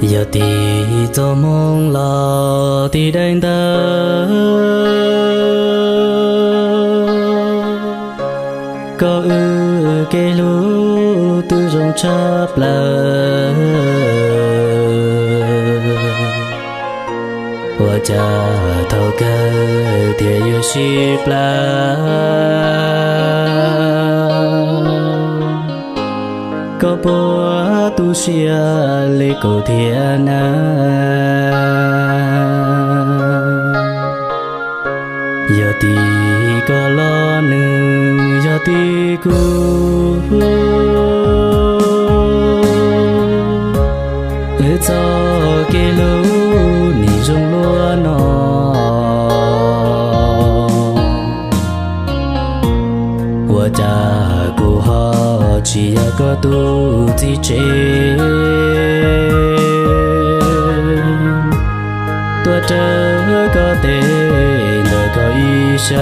Yog tim txoj hmoo los tim daim ntawv, koj wb kev hlub twb zoo tshaj plaws. Ua cas thaum kawg thiaj yuav sib plab? Koj puas tu siab li kuv thiab na? Yog tim koj los nws yog tim kuv, wb txoj kev hlub nim zoo luaj no. Ua cas kuv ho tsis yog koj tus txiv tsev, tuaj raws koj tes ntawm koj ib sab?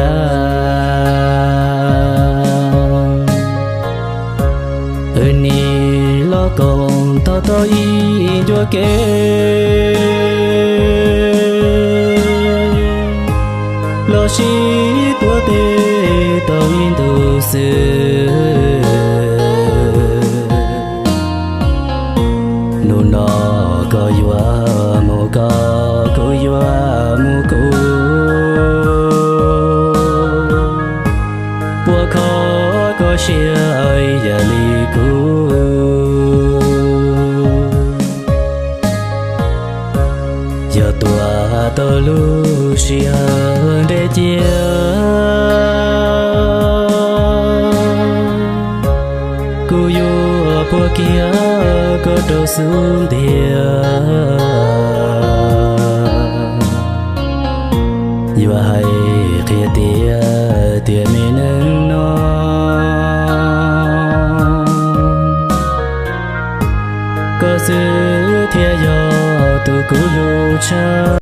Wb nim los koom tau tau ib ncua kev, los sib tuav tes tau ib ntus xwb. Hnub no koj yuav mus koj, kuv yuav mus kuv, puas kho koj siab ib yam li kuv? Yog tuaj tau lub sij hawm deb cia, kuv yuav puag kiag koj rau xub ntiag. Yuav hais qhia tias tiam me neej no, koj xwb thiaj yog tus kuv hlub tshaj.